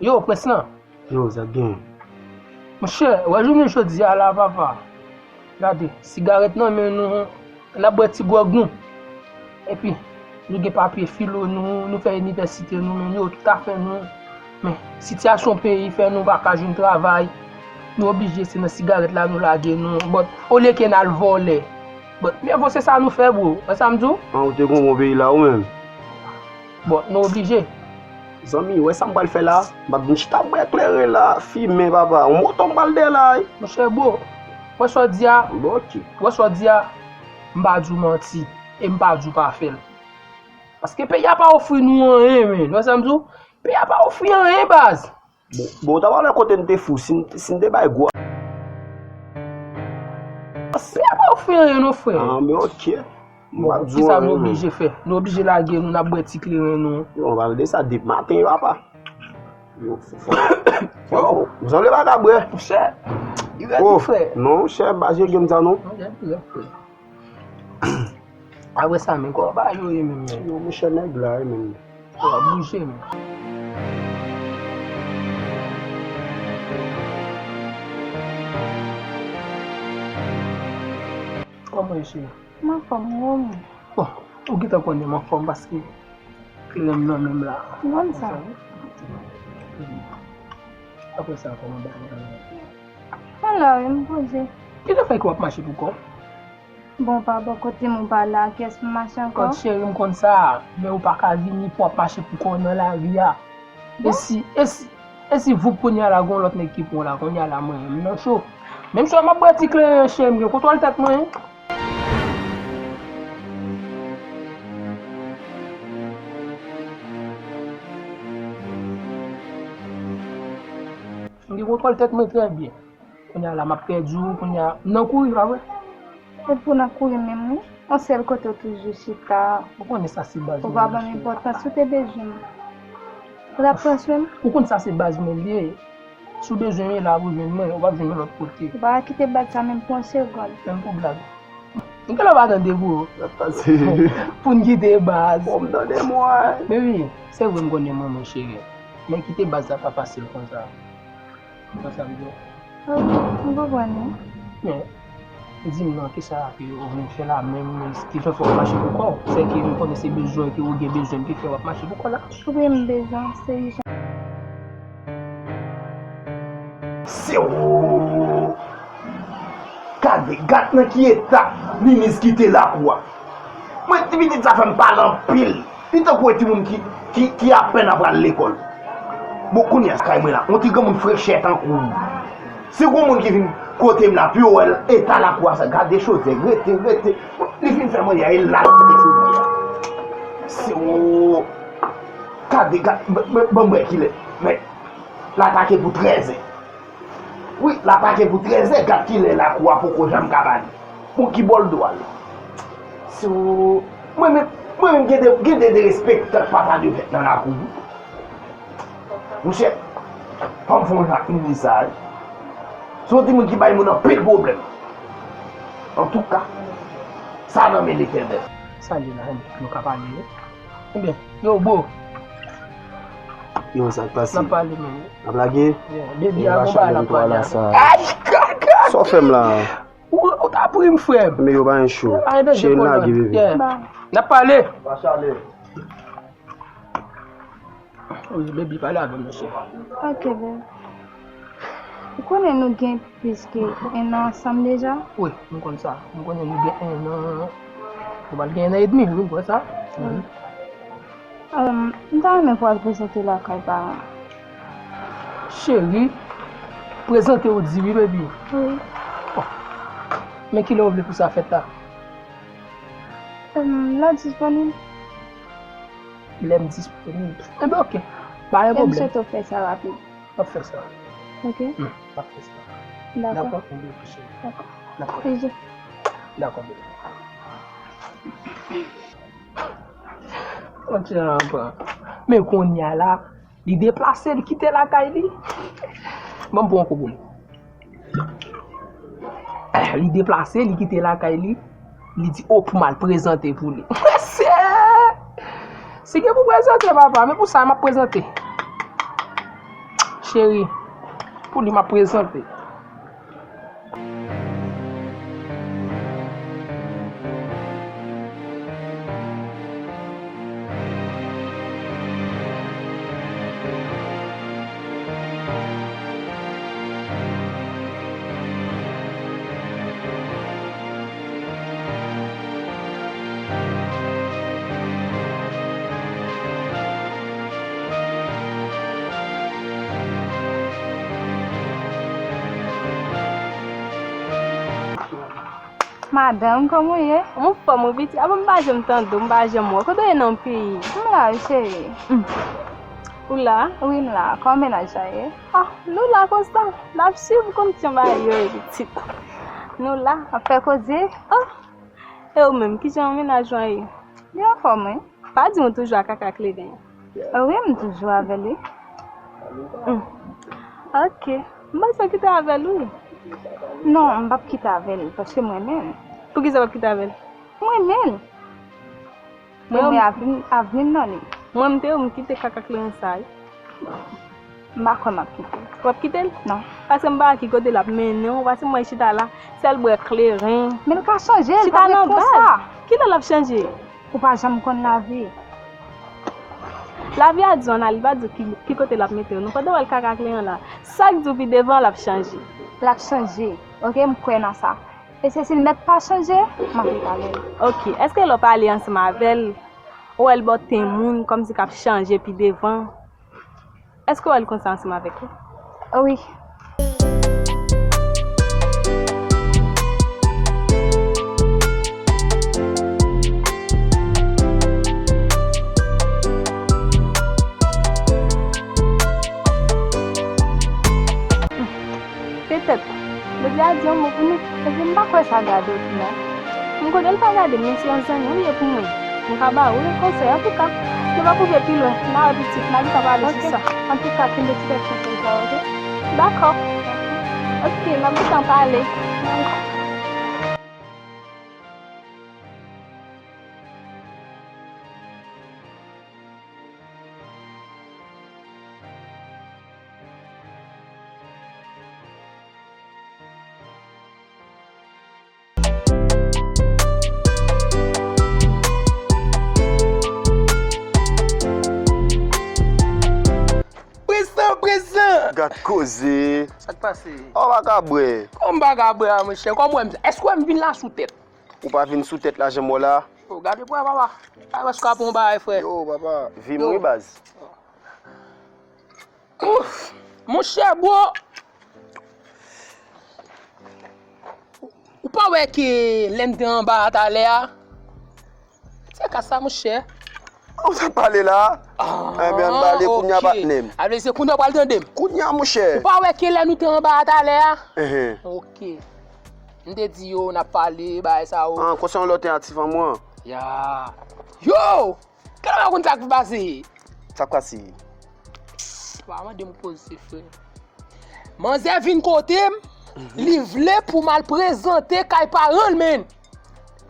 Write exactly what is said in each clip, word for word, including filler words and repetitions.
Yo, prens lan. Yo, sa k gen? Monchè, wè jounen jodi a la, papa. Gade, sigarèt nan men nou, n ap bwè ti gwòg nou. Epi, nou gen papye filo nou, nou fè inivèsite nou, men yo, tout afè nou. Men, sitiyasyon peyi fè nou pa ka jwenn travay. Nou oblije se nan sigarèt la nou lage nou. But, olye ke n al vòlè. But, mye vo se sa nou fè, bro. Wè sa m di w? An, ou te gon bon peyi la, ou menm? Bon, nou oblije. Zanmi, wè sa m pral fè la? M ap vin chita bwè kleren la, fimen, papa. On moto m pral dèyè la, wi. Monchè, bro, wè sa w di a? Bon, ok. Wè sa w di a? M pa di w manti, e m pa di w pa fè l. Paske peyi a pa ofri nou anyen, men. Wè sa m di w? Peyi a pa ofri anyen, baz. Bon, bon, ou ta pral wè kote n te fou, si n, si n te bay gwa. Peyi a pa ofri anyen, non, frè. Ah, men ok. M Bon, pa di w kisa nou anyen, men. Oblije fè? Nou oblije lage nou, n ap bwè ti kleren nou. Yo, m pral de sa depi maten, papa. Yo, fò, fò, fò, m sanble pa ka bwè. Monchè, li rèd, Oh, frè. Non, monchè, m pa jere gen m sa, non. Monchè, li rèd, frè. Apre sa, men, kòman bagay yo ye menm, men? Yo, monchè, nèg la, wi, menm. Yo, ap bouje, men. Kòman ye, cheri? M anfòm, ou menm? Bon, ou gentan konnen m anfòm paske kleren m nan men m la. M konn sa. Apre sa, kòman bagay yo? Ala, m poze. Ki te fè ke w ap mache pou kò w? Bon, pa bò kote m ou pa la, kiyès pou mache ankò? Kot cheri, m konn sa, men ou pa ka vini pou w ap mache pou kò w nan lari a. E Bon. si, e si, e si voup kounye a la, gon lòt nèg ki pran w la, kounye a la, mwen, m nan cho. Menm cho, m ap bwè ti kleren, cheri, m gen kontwòl tèt mwen. M gen kontwòl tèt mwen trè byen. Kounye a la, m ap pèdi w, kounye a, m nan kouri, pa vre? E pou nan kouri menm, wi. On sèl kote w toujou chita. Ou konnen sa se baz mwen. Ou pa ban m enpòtans, ou te bezwen m. Ou t ap pran swen m? Ou konn sa se baz mwen li ye. Si w bezwen m, e la pou w jwenn mwen, ou p ap jwenn mwen lòt kote. Ou pa ka kite baz sa menm pou yon segonn. Menm pou blag. M genlè pa tande pou ou. Sa pase. Pou n kite baz. Bon, m tande mwen. Men wi, se vre m konnen mwen, mon cheri. Men kite baz la pa fasil konsa. Ou konn sa m di w? Wi, m konprann ou. Men, di m non, kisa ke ou vin fè la menm, ki jan fè w mache pou kò w? Se ke m konnen se bezwen ke ou gen bezwen ki fè w ap mache pou kò w la. Ou gen bezwen, se ijan. Se ou! Gade, gad nan ki eta Niniz kite lakou a. Mwen, ti pitit sa fè m pale anpil. Li tankou yon timoun ki, ki, ki apèn apral lekòl. Bon, kounye a, kay mwen la, yon ti granmoun frechè tankou w. Si gon moun ki vin kote m la, pou yo wè eta lakou a sa, gade chodyè, rete, rete. Li fin fè manje a, e la l kite chodyè a. Se ou. Gade, gade, ban, ban, ban m wè kilè. Men, l atake pou trèzè. Wi, l atake pou trèzè, gad kilè lakou a poko janm ka bale. Bon, ki bòl dwal. So, mwen menm, mwen menm gen de, gen de derespektan papa de fèt nan lakou. Monchè, fò m fè yon jan ak Niniz sa, wi. Se yon timoun ki bay moun anpil pwoblèm. Antouka, sa nan men Letènèl. Sa li la, nou ka pale, wi. Ebyen, yo, bro. Yo, sa k pase? N ap pale, men. N ap lage? Yeah, baby, a gon bagay n ap pale a. Ay, kaka! Sa w fè m la? Ou, ou ta pri m, frè m. Men yo pa gen cho. Cheri, n lage, bebe. Yeah. N ap pale. Wi, baby, pale avè m, monchè. Ok, baby. Ou konnen nou gen plis ke en an ansanm deja? Wi, m konn sa. M konnen nou gen en an. Nou pral gen en an edmi, wi, m konn sa. Wi. Em, m ta renmen pou w al prezante lakay paran. Cheri, prezante w di wi, baby. Wi. Bon. Men kilè w vle pou sa fèt la? Em, lè w disponib. Lè m disponib. Enben, ok. Pa gen pwoblèm. E m swete w fè sa rapid. M ap fè sa. Ok? Hmm, m ap fè sa. Dakò. Dakò, enben, ok, cheri. Dakò. Dakò. Beijo. Dakò, bebe. Kontinye anpè. Men kounye a la, li deplase, li kite lakay li. Ban m pran yon kou pou li. Li deplase, li kite lakay li. Li di, "O, pou m al prezante pou li." Mesye! Si gen pou prezante, papa, men pou sa, m ap prezante. Cheri, pou li m ap prezante. Madanm, kòman w ye? M anfòm wi pitit. Apa m pa janm tande w, m pa janm wè w. Kote w ye nan peyi? M la wi cheri. Ou la? Wi m la. Kòman mennaj la ye? Ah, nou la konsa. N ap swiv w konn jan bagay yo ye pitit. Nou la, ap fè koze. Ah, e ou menm, kijan mennaj ou an ye? Li anfòm wi. Pa di m ou toujou ak kaka kleren an. Wi, m toujou avè li. Hmm. Ok. M panse w kite avè l wi. Non, m p ap kite avè l, paske m renmen l. Poukisa w p ap kite avè l? M renmen l. Mwen renmen avni m nan li. Mwen m te ou m kite kaka kleren sa wi. M pa kwè m ap kite l. W ap kite l? Non. Paske m pa wè ki kote l ap mennen w, paske m wè l chita la, sèl bwè kleren. Men l ka chanje, l pa ret konsa. Kilè l ap chanje? Ou pa janm konn lavi. Lavi a di w ann ale, li pa di w ki, ki kote l ap mete w non. Pandan w wè l kaka kleren la, sa k di w pi devan l ap chanje. L ap chanje. Ok, m kwè nan sa. E se si l mèt pa chanje, m ap ret avè l. Ok, èske lè w pale ansanm avè l, ou wè l ba w timoun kòmsi k ap chanje pi devan? Èske w wè l konsa ansanm avèk ou? Wi. Petèt. Bondye a di yon mo pou nou. Epi m pa kwè sa gade w tou non. M konnen l pa gade m, men se yon zanmi w ye pou mwen. M ka ba ou yon konsèy, antouka, nou va pwouve pi lwen. N a wè pitit, n a gentan pale sou sa. Antouka, kenbe ti tèt konsèy sa, oke? Dakò. Oke, n ap gentan pale. Prezan, prezan! Gad koze! Sa k pase? Aw pa ka bwè. Kòman m pa ka bwè a monchè? Kòm w wè m, èske w wè m vin la sou tèt? Ou pa vin sou tèt la jan m wè w la. Yo, gade bwè papa. Pa wè si w ka pran yon bagay frè. Yo papa, vi m wi baz. Monchè bro, ou pa wè ke lè n te anba a talè a? Se ka sa monchè. Ou t ap pale la? Enben ann pale kounya patnè m. Sa vle di se kounya w pral tande m. Kounya monchè. Ou pa wè ke lè nou te anba a talè a? Enhen. Ok. M te di yo n ap pale bagay sa yo. An, konsa yon lòt en a ti fanm ou an. Ya. Yo! Kè w pa konn sa k pase. Sa k pase? Pa mande m koze frè. Manzè vin kote m, li vle pou m al prezante kay paran l men.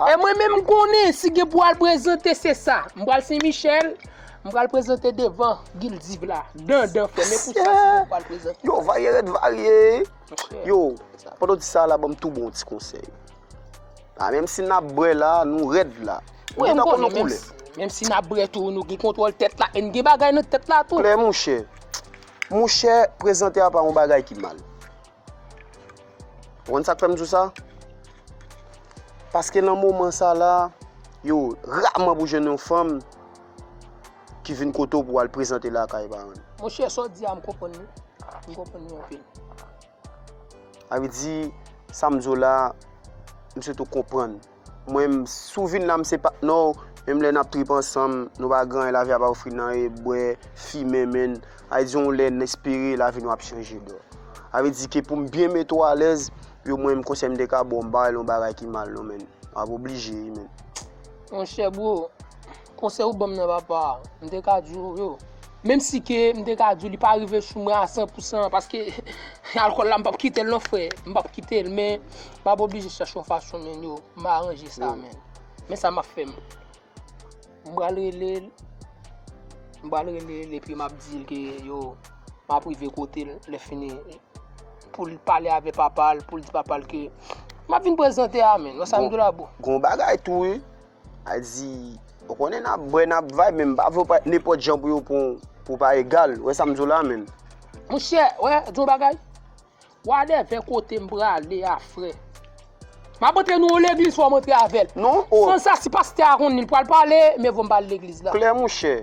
E mwen menm m konnen si gen pou al prezante se sa. M pral Sen Michèl, m pral prezante devan Gildiv la. Dandan frè, men pou sa se mwen k pral prezante. Yo, varye rèd varye. Yo, pandan w di sa la ban m tou bon ti konsèy. A menm si n ap bwè la, nou rèd la. Ou gentan konn nou koulè. Menm si n ap bwè tou, nou gen kontwòl tèt la, e n gen bagay nan tèt la tou. Klè monchè. Monchè, prezante a pa yon bagay ki mal. Ou konn sa k fè m di w sa? Paske nan moman sa la, yo, raman pou jwenn yon fanm ki vin kote w pou al prezante lakay paran l. Monchè, sa w di a, m konprann li. M konprann li anpil. Sa vle di, sa m di w la, m swete w konprann. Mwen, si w vin la, m se patnè w, menm lè n ap trip ansanm, nou pa gen anyen, lavi a pa ofri n anyen, bwè, fimen, men, sa vle di yon lè n espere lavi nou ap chanje dò. Sa vle di ke pou m byen mete w alèz, yo, mwen, m konsèy m te ka ba w, m pa wè l yon bagay ki mal non, men. W ap oblije wi, men. Monchè, bro, konsèy ou ban m nan papa, m te ka di w, yo. Menm si ke m te ka di w li pa rive sou mwen a san pou san, paske alkòl la m p ap kite l non frè, m p ap kite l, men m ap oblije chèche yon fason, men yo, m aranje sa, men. Men sa m ap fè, m pral rele l, m pral rele l epi m ap di l ke, yo, m ap rive kote l, lè fini, pou l pale avè papa l, pou l di papa l ke m ap vin prezante a, menn. Wè sa m di w la, bro? Gon bagay tou, wi. A di, ou konnen n ap bwè, n ap vibe, men m pa vle w pa nenpòt jan pou yo pran w, pou w pa egal. Wè sa m di w la, menn? Monchè, wè, di yon bagay. Whatever kote m prale a, frè. M ap antre nou yon legliz, fò m antre avè l. Non, oh. San sa, si pastè a konn li, l pral pale, men fò m pale legliz la. Klè, monchè.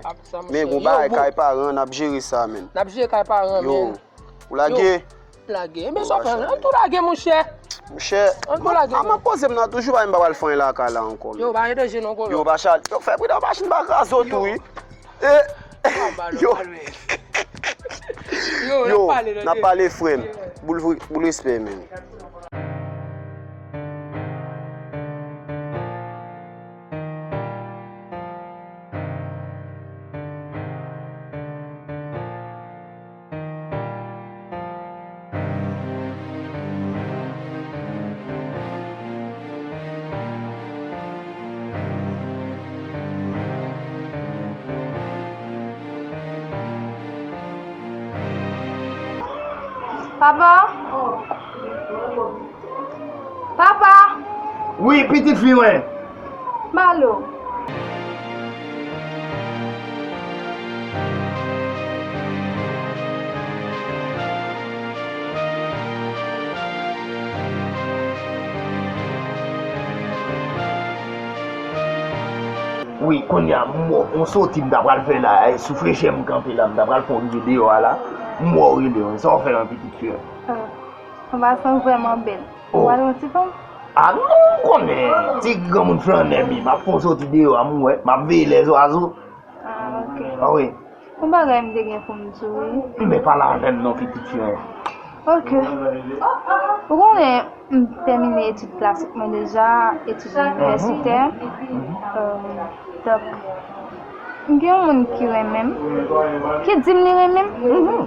Men gon bagay kay paran, n ap jere sa, menn. N ap jere kay paran, menn. Ou lage? Lage. Enben, sa fè, ann tou lage, monchè. Monchè, ann tou lage, a, m ap poze m nan toujou, pa m pa pral fè anyen lakay la ankò, menn. Yo, pa gen danje non, kolo. Yo, pa chal. Yo, fè pridan machin pa kraze w tou, wi. Eh, yo. Yo, n ap pale, frè m. Boul, boul respè, menn. Papa? Papa! Wi, pitit fi mwen. Malo. Wi, kounye a, m wè w, yon soti m ta pral fè la, e, sou frechè m kanpe la, m ta pral fè yon rive deyò a la, m wè w rele w, sa w fè an pitit fi an? Ah, anbasan vrèman bèl. Ou pral yon ti fanm? Ah non, ou konnen, ti granmoun flannè m ye, m ap fè yon soti deyò a, m wè, m ap veye lèzwazo. Ah, ok. Ah wi. Yon bagay m te gen pou m di w, wi. Men pale avè m non, pitit fi an. Ok. Ou konnen, m tèmine etid klasik mwen deja, etid inivèsitè. Euh, donk, m gen yon moun ki renmen m, ki di m li renmen m.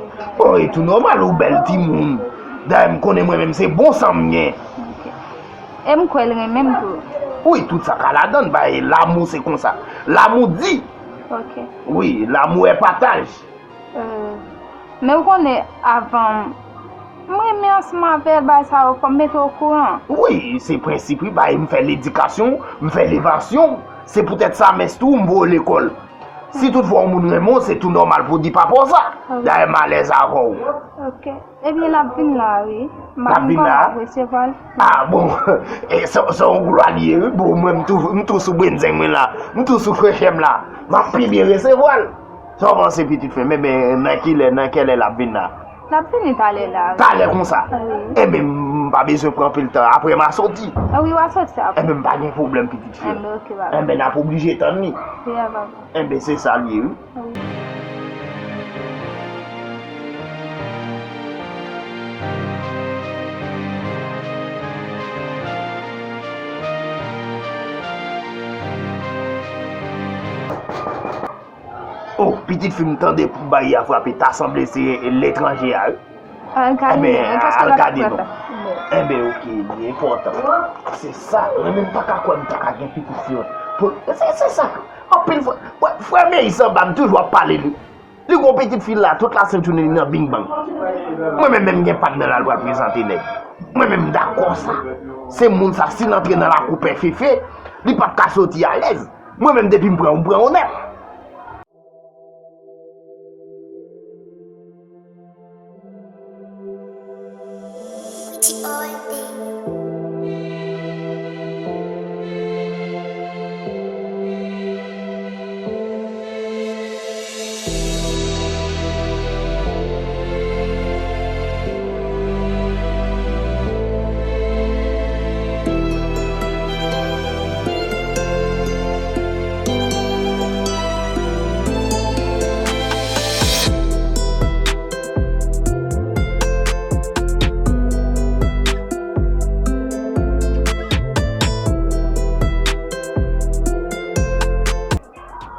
Oh, e tou nòmal, ou bèl timoun. Dayè, m konnen mwen menm, se bon san m gen. Ok. E m kwè l renmen m tou. Wi, tout sa ka ladan l, bay, l'amour se konsa. L'amour dit. Ok. Wi, l'amour est partage. Euh, men ou konnen, avan m renmen ansanm avè l, bagay sa yo, fò m mete w okouran. Wi, se prensip, wi, bay, m fè ledikasyon, m fè levasyon. Se poutèt sa, mès tou, m voye w lekòl. Si toutfwa yon moun renmen w, se tou nòmal pou w di papa w sa. Ah wi. Dayè, m alèz avè w. Ok. Ebyen, l ap vin la, wi. M pa konn kòman resevwa l. Ah, bon. E, se, se yon glwa li ye, wi. Bon, mwen, m tou, m tou sou brenzeng mwen la. M tou sou frechè m la. M ap pi byen resevwa l. Sa w panse, pitit frè m? Ebyen, nan ki lè, nan kèlè l ap vin la? L ap vini talè la, wi. Talè konsa? Wi. Ebyen, m pa bezwen pran anpil tan. Apre m a soti. Ah wi, w a soti apre. Ebyen, m pa gen pwoblèm, pitit frè m. Ebyen, ok, papa. Ebyen, n ap oblije tann li. Wi, papa. Enben, se sa l ye, wi. Wi. Oh, pitit fi m, tande pou bay a frape, ta sanble se letranje a, wi. Al gade non, al gade non. Enben, ok, li enpòtan. Se sa, mwen menm pa ka kwè m ta ka gen pitit fi an. Se, se sa. Anpil fwa, frè, frè Meyis anba m toujou ap pale li. Li gon pitit fi la, tout lasent jounen li nan bingbang. Mwen menm, menm gen pa m nan la, l pral prezante nèg. Mwen menm, m dakò sa. Se moun sa, si l antre nan lakou pè Fefe, li p ap ka soti alèz. Mwen menm, depi m pran, m pran onèt.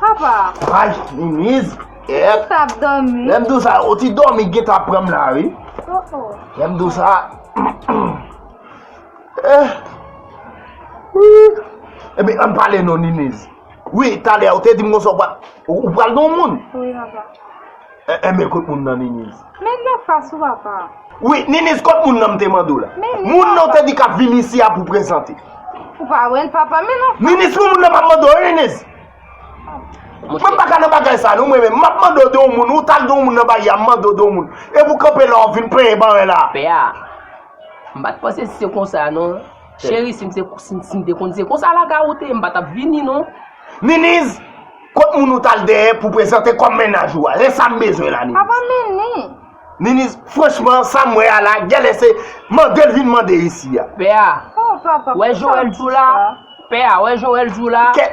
Papa! Ay, Niniz! Ou t ap dòmi? Lè m di w sa, ou ti dòmi gentan ap pran m la, wi. Oh, oh. Lè m di w sa. Eh. Wi. Ebyen, ann pale non, Niniz. Wi, talè a, ou te di m konsa, ou pral, ou, ou pral nan yon moun. Wi, papa. Enben, kot moun nan, Niniz? Men l anfas ou, papa. Wi, Niniz, kot moun nan m te mande w la? Men li Moun nan w anfas. Te di k ap vin isi a pou prezante. Ou pa wè l, papa, men l anfas. Niniz, pou moun nan m ap mande w, wi, Niniz. Mwen m pa ka nan bagay sa, non, mwen menm. M ap mande w de yon moun, ou t al de yon moun nan bagay a, m mande w de yon moun. Epi w kanpe la, w vin plenyen ban la. Pè a, m pa t panse si se konsa, non. Cheri, si m se, si, si m te konn se konsa la ka wote, m pa t ap vini, non. Niniz, kot moun ou t al dèyè pou prezante kòm mennaj ou a? Se sa m bezwen la, Niniz. Papa, men li. Niniz, franchman, sa m wè a la, genlè se mande l vin mande isi a. Pè a, Oh, papa, wè pou Joel sa di w la. Pè a, wè Joel di w la. Kè,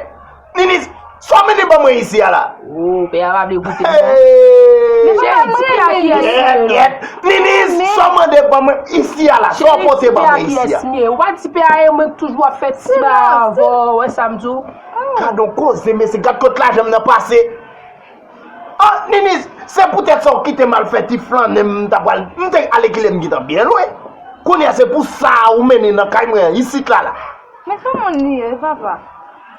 Niniz, sa w mennen ban mwen isi a la? Oh, pè a pa vle koute m. Hey! Men papa, mwen la, kiyès? Yèt, yèt. Niniz, sa w mande ban mwen isi a la? Sa w pote ban mwen isi a? Ou pa di pè a e mwen k toujou ap fè ti bagay avè w, wè sa m di w. Gad yon koze, mesye, gad kot lajan m nan pase. Ah, Niniz, se poutèt sa w kite m al fè ti flannen m ta pral. M te ale kilè m gentan byen lwen. Kounye a se pou sa ou mennen nan kay mwen an, isit la la. Men kòman li ye, papa?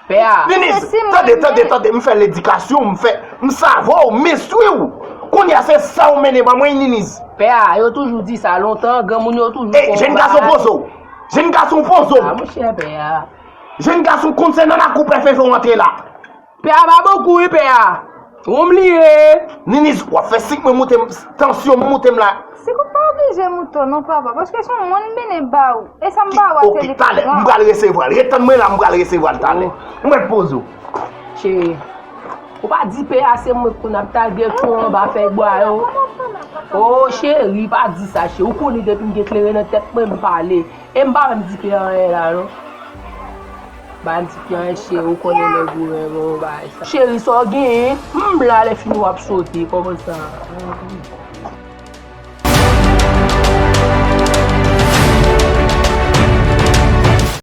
Pè a, Niniz, Se si m tande, renmen. Tande, tande, m fè ledikasyon, m fè, m save w, m enstwi w. Kounye a se sa ou mennen ban mwen, Niniz. Pè a, yo toujou di sa lontan, granmoun yo toujou Ey, jèn gason, poze w. Jèn gason, poze w. Ah, monchè, pè a. Jèn gason, konn se nan lakou pè Fefe w antre la. Pè a pa bon kou wi, pè a. Wonm li ye. Niniz, w ap fè sik mwen moute m, tansyon m moute m la. Sik ou pa oblije moute w non, papa, paske se yon moun m mennen ba ou. E sa m ba ou a, se Ok, li talè, pran. M pral resevwa l. Ret tann mwen la, m pral resevwa l talè. Mwen poze w. Cheri, ou pa di pè a se mwen k konn ap tage kou anba fèy bwa yo. Oh, cheri, pa di sa, cheri. Ou konnen depi m gen kleren nan tèt mwen, m pale. E m pa menm di pè a anyen la, non. M pa menm di pè a anyen, cheri, ou konnen nèg ou renmen w, bagay sa. Cheri, sa w genyen? M la, lè fini w ap sote, kòman sa?